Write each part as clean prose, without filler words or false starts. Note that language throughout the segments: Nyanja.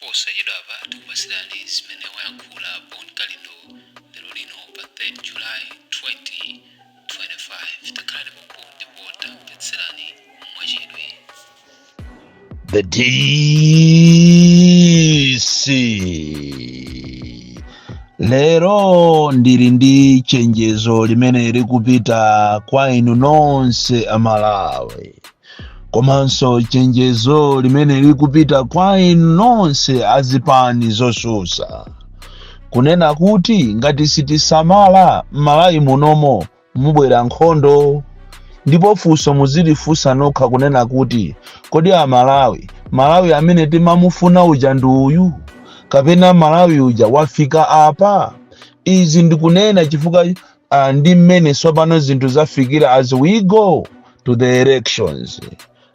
Posachedwapa tikupatsirani zimene wayankhula Bon Kalindo lero lino pa 3 July 2025. Takhalani pompo ndipo tamvetserani mwachidwi. The DC. Lero ndili ndi chenjezo limene likupita kwa inu nonse Amalawi, komanso chenjezo limene likupita kwa inu nonse azipani zosusa, kunena kuti ngati sitisamala, m'Malawi munomo mubwera nkhondo. Ndipo funso muzilifunsa nokha kunena kuti, kodi Amalawi, Malawi amene timamufuna uja ndi uyu, kapena Malawi uja wafika apa? Izi ndikunena chifukwa ndi mmene tsopano zinthu zafikira as we go to the elections.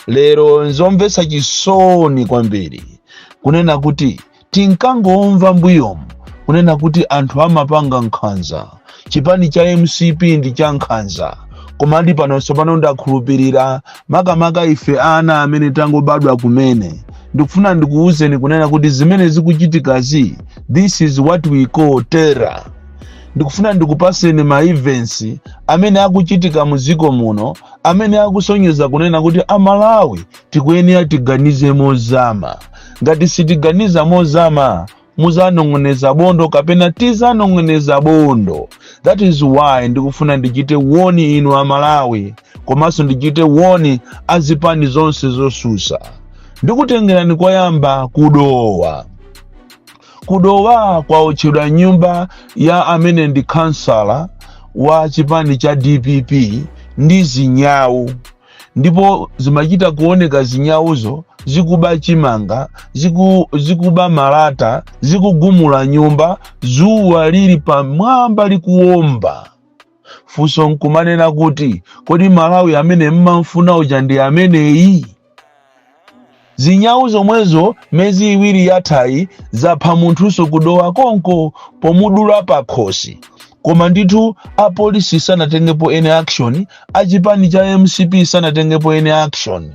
Lero nzomvetsa chisoni kwambiri kunena kuti tinkangomva mbuyomu kunena kuti anthu amapanga nkhanza, chipani cha MCP ndi cha nkhanza, koma ndi pano tsopano ndakhulupirira, makamaka ife ana amene tangobadwa kumene. Ndikufuna ndikuwuzeni kunena kuti zimene zikuchitikazi, this is what we call terror. Ndikufuna ndikupaseni ma events amene akuchitika mu dziko muno, amene akusonyeza kunena kuti Amalawi tikuyenera tiganize mozama. Ngati sitiganiza mozama, muzanong'oneza bondo kapena tizanong'oneza bondo. That is why ndikufuna ndichite warn inu Amalawi, komanso ndichite warn azipani zonse zosusa. Ndikutengerani koyamba kuDowa. KuDowa kwaotchedwa nyumba ya amene ndi kansala wa chipani cha DPP ndi zinyawu, ndipo zimachita kuoneka zinyawuzo zikuba chimanga, zikuba malata, zikugumula nyumba, zuwa lili pamwamba likuwomba. Funso nkumanena kuti, kodi Malawi amene mmamfuna uja ndi ameneyi? Zinyawu zomwezo miyezi 2 yathayi zapha munthunso kuDowa konko pomudula pakhosi, koma ndithu apolisi sanatengepo any action, achipani cha MCP sanatengepo any action.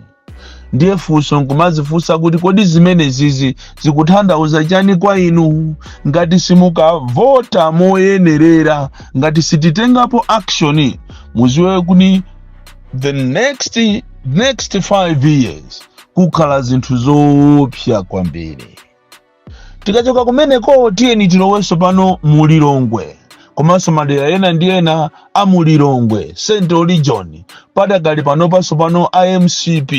Ndiye funso nkumazifunsa kuti, kodi zimene zizi zikutanthauza chani kwa inu? Ngati simukavota moyenerera, ngati sititengapo action, muziwe kuti the next 5 years kukhala zinthu zoopsa kwambiri. Tikachoka kumeneko, tiyeni tilowenso pano muLilongwe, komanso madera ena ndi ena a muLilongwe Central Region. Padakali panopanso pano iMCP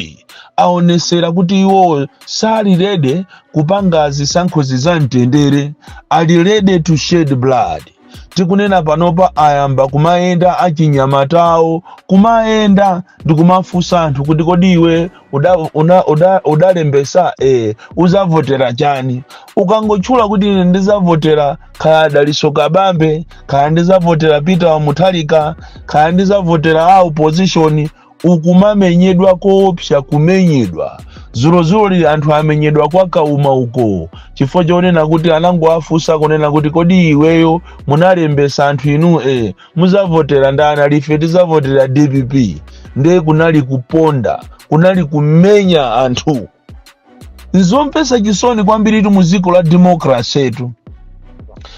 aonesera kuti iwo sali ready kupanga zisankhozi za mtendere, ali ready to shed blood. Tikunena panopa ayamba kumayenda achinyamatawo, kumayenda ndi kumafunsa anthu kuti, kodi iwe udalembesa? Uzavotera chani? Ukangotchula kuti ine ndizavotera kaya Daliso Kabambe, kaya ndizavotera Peter Wamutharika, kaya ndizavotera a opposition, ukumamenyedwa koopsa, kumenyedwa. Zulozuloli anthu amenyedwa kwa Kauma uko chifukwa chonena kuti anangoafunsa kunena kuti, kodi iweyo munalembesa anthu inu, muzavotera ndani? Alife tizavotera DPP. Ndiye kunali kuponda, kunali kumenya anthu. Nzomvetsa chisoni kwambiritu mu dziko la democracy etu,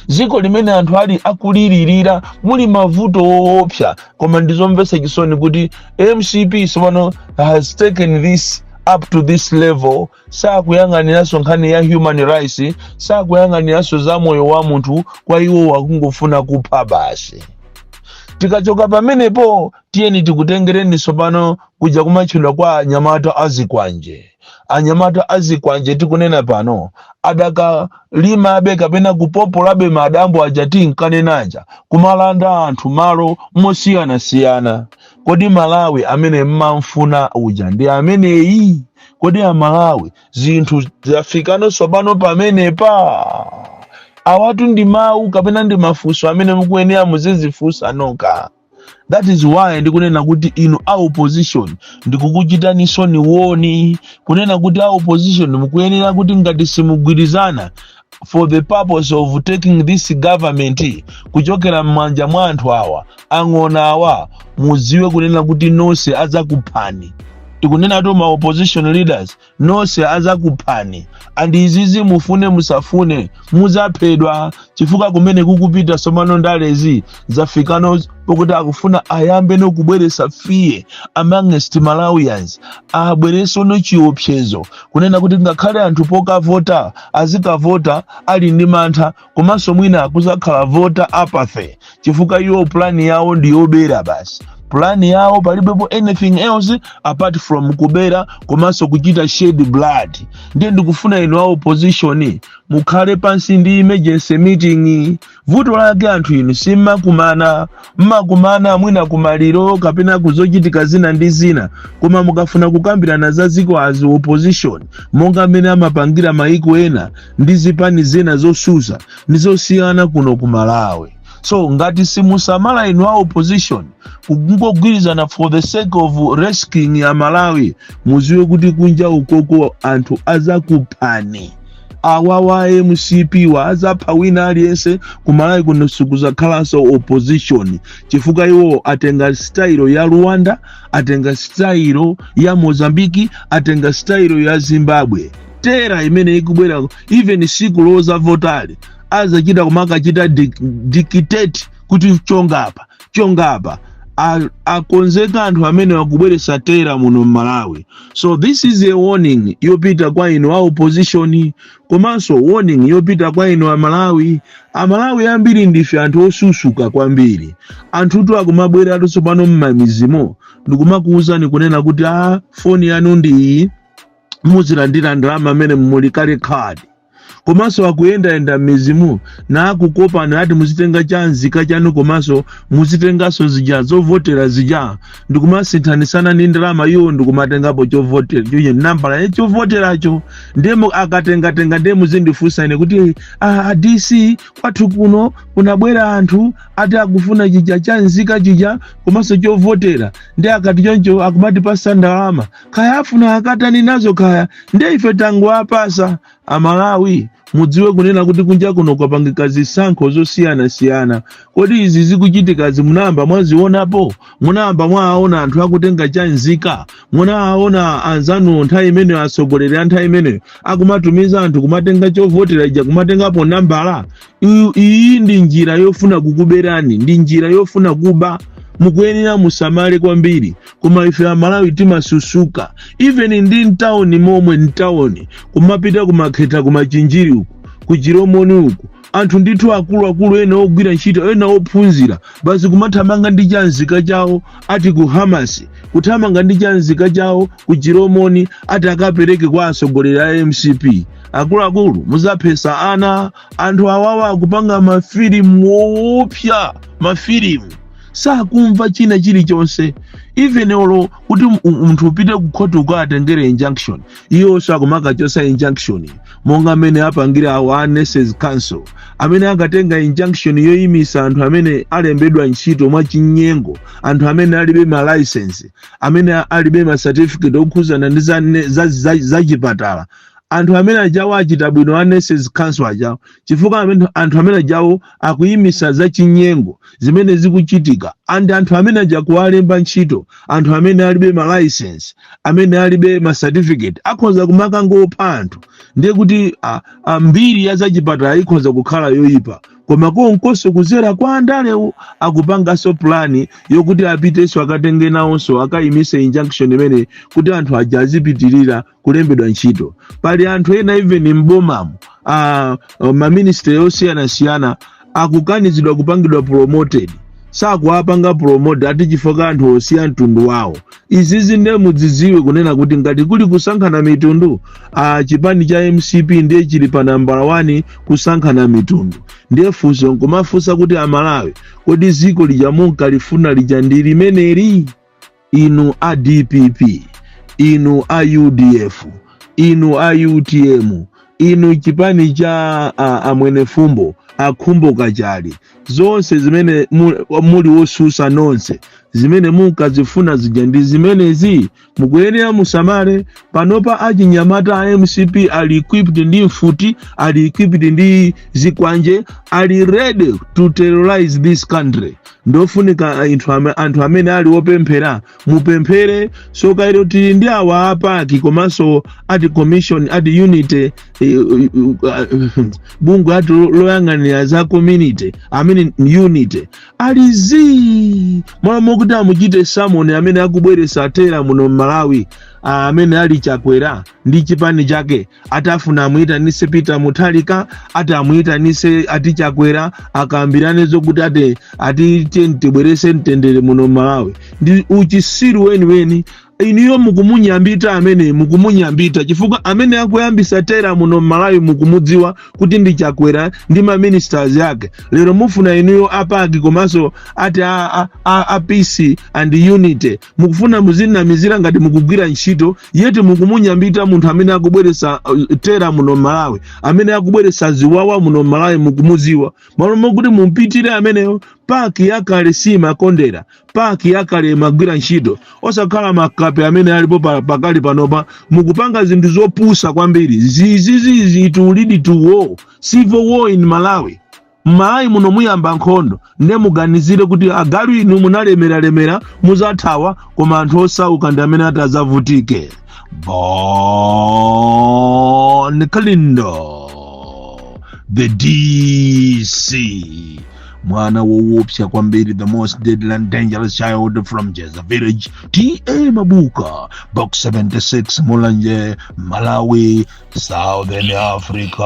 dziko limene anthu ali akulilirira, muli mavuto woopsa. Koma ndizomvetsa chisoni kuti MCP tsopano has taken this up to this level. Sakuyang'aniranso nkhani ya human rights, sakuyang'aniranso za moyo wa munthu. Kwa iwo wakungofuna kupha basi. Tikachoka pamenepo, tiyeni tikutengereni tsopano kuja kumatchedwa kwa anyamata azikwanje. Anyamata azikwanje tikunena pano adakalimabe kapena kupopolabe madambo aja tinkanenaja, kumalanda anthu malo mosiyanasiyana. Kodi Malawi amene mmamfuna uja ndi ameneyi? Kodi Amalawi, zinthu zafikano tsopano pamenepa? Awatu ndi mawu kapena ndi mafunso amene mukuyenera muzizifunsa nokha. That is why ndikunena kuti inu a opposition, ndikukuchitaninso warn kunena kuti a opposition mukuyenera kuti ngati simugwirizana for the purpose of taking this government kuchokera m'manja mwa anthu awa, ang'ona awa, mudziwe kunena kuti nonse adzakuphani. Tikunenatu ma opposition leaders nonse, azakuphani. And izizi, mufune musafune, muzaphedwa, chifukwa kumene kukupita somano ndalezi zafikano pokuti akufuna ayambe nokubweresa fear amongst Malawians, abweresono chiopsezo kunena kuti ngakhale anthu pokavota azikavota ali ndi mantha, komanso mwina akuzakhala voter apathy, chifukwa iwo plan yawo ndi yobera basi. Plan yawo palibepo anything else apart from kubera komanso kuchita shed blood. Ndiye ndikufuna inu a opposition mukhale pansi ndi emergency meeting. Vuto lake anthu inu simmakumana, mmakumana mwina kumaliro kapena kuzochitika zina ndi zina, koma mukafuna kukambirana za ziko as opposition, monga mmene amapangira maiko ena ndi zipani zina zosusa, ndi zosiyana kuno ku Malawi. So ngati simusamala inu a opposition kungogwirizana for the sake of rescuing ya Malawi, muziwe kuti kunja ukoko anthu azakuphani. Awawa MCP wa azapha wina aliyense. Ku Malawi kuno sikuzakhalanso opposition, chifukwa iwo atenga style ya Rwanda, atenga style ya Mozambiki, atenga style ya Zimbabwe. Terror imene ikubwera, even siku loza votali azachita kumakachita dictate kuti chongapa chongapa. Akonzeka anthu amene akubweretsa terror muno mMalawi. So this is a warning yopita kwa inu a opposition, komanso warning yopita kwa inu Amalawi. Amalawi ambiri ndife anthu osusuka kwambiri. Anthutu akumabweratu tsopano mmamizimo ndikumakuwuzani kunena kuti a foni yanu ndi iyi, muzilandira ndalama amene muli kale khadi, komanso akuyendayenda m'mizimu naakukopani ati muzitenga chanzika chanu, komanso muzitenganso zija zovotera zija, ndikumasinthanisana ndi ndalama, iwo ndikumatengapo chovotera chuye nambala ya chovoteracho. Ndiye akatengatenga, ndiye muzindifunsa ine kuti, "Ah, DC, kwathu kuno kunabwera anthu ati akufuna chija chanzika chija komanso chovotera, ndi akati choncho akumatipasa ndalama, kaya afuna akatani nazo kaya, ndiye ife tangoapasa." Amalawi, mudziwe kunena kuti kunja kuno kwapangika zisankho zosiyanasiyana. Kodi izi zikuchitikazi munayamba mwazionapo? Munayamba mwaona anthu akutenga chanzika? Munaona anzanu nthawi imeneyo, atsogoleri a nthawi imeneyo, akumatumiza anthu kumatenga chovotera ija, kumatengapo nambala? Iyi ndi njira yofuna kukuberani, ndi njira yofuna kuba. Mukuyenera musamale kwambiri. Koma ife Amalawi timasusuka. Even ndi mtawuni momwe, mtawuni kumapita kumakheta, kumachinjiri uku, kuchiromoni uku, anthu ndithu akuluakulu ena ogwira ntchito, ena ophunzira, basi kumathamanga ndi chanzika chawo ati ku Hamasi, kuthamanga ndi chanzika chawo ku Chiromoni ati akapereke kwa atsogoleri a MCP. Akuluakulu, muzaphesa ana. Anthu awawa akupanga mafilimu woopsa, mafilimu sakumva china chilichonse. Even olo kuti munthu upite ku khoti ukatengere injunction, iwonso akumakachosa injunction, monga amene apangira awo a Nurses Council amene akatenga injunction yoyimisa anthu amene alembedwa ntchito mwachinyengo, anthu amene alibe ma license, amene alibe ma certificate okhuzana ndi za chipatala. Anthu amene ajawo achita bwino a Nurses Council ajawo, chifukwa anthu amene ajawo akuyimisa zachinyengo zimene zikuchitika. And anthu amene aja kuwalemba ntchito anthu amene alibe ma license, amene alibe ma certificate, akhoza kumakangopha anthu. Ndiye kuti mbiri ya zachipatala ikhoza kukhala yoyipa. Koma konkonso kuzera kwa andalewo akupanganso plan yokuti apitenso akatenge nawonso akayimise injunction imene kuti anthu aja azipitirira kulembedwa ntchito. Pali anthu ena even m'bomamu, ma ministry osiyanasiyana, akukanizidwa kupangidwa promoted, sakuapanga promote ati chifukwa anthu osiya mtundu wawo. Izizi ndiye mudzidziwe kunena kuti ngati kuli kusankhana mitundu, chipani cha MCP ndiye chili pa nambala 1 kusankhana mitundu. Ndiye funso nkumafunsa kuti, Amalawi, kodi ziko lija munkalifuna lija ndi limeneli? Inu a DPP, inu a UDF, inu a UTM, inu chipani cha amwenefumbo, akhumbo kachali, zonse zimene muli wosusa nonse, Zimene munkazifuna zija ndi zimenezi. Mukuyenera musamale. Panopa achinyamata a MCP ali equipped ndi mfuti, ali equipped ndi zikwanje, ali ready to terrorize this country. Ndofunika anthu amene ali opemphera mupemphere. Sokairo tili ndi awa a PAC, komanso ati commission, ati unity, bungwe ati loyang'anira za community, amene unity ali zii mwalamu kuti amuchite summon amene akubweresa terror muno mMalawi, amene ali Chakwera ndi chipani chake. Atafuna amuyitanise Peter Mutharika, ati amuyitanise ati Chakwera, akambirane zokuti ati tibwerese mtendere muno mMalawi, ndi uchisiru weniweni. Iniyo mukumunyambita amene, mukumunyambita chifukwa amene akuyambisa terror muno mMalawi mukumudziwa kuti ndi Chakwera ndi ma ministers yake. Lero mufuna inuyo a PAC komanso ati a peace and unity, mukufuna muzinamizira ngati mukugwira ntchito, yeti mukumunyambita munthu amene akubweresa terror muno mMalawi, amene akubweresa ziwawa muno mMalawi. Mukumudziwa malo mokuti mumpitire ameneyo. PAC yakale simakondera, PAC yakale imagwira ntchito, osakhala makape amene alipo pakali panopa. Mukupanga zinthu zopusa kwambiri zizizizi. It will lead to war, civil war in Malawi. Mmalawi muno muyamba nkhondo. Nde muganizire kuti agalu inu munalemeralemera, muzathawa, koma anthu osauka ndi amene atazavutike. Bon Kalindo, the DC, mwana woopsa kwambiri, the most deadly and dangerous child from Jeza Village, TA Mabuka, Box 76, Mulanje, Malawi, Southern Africa.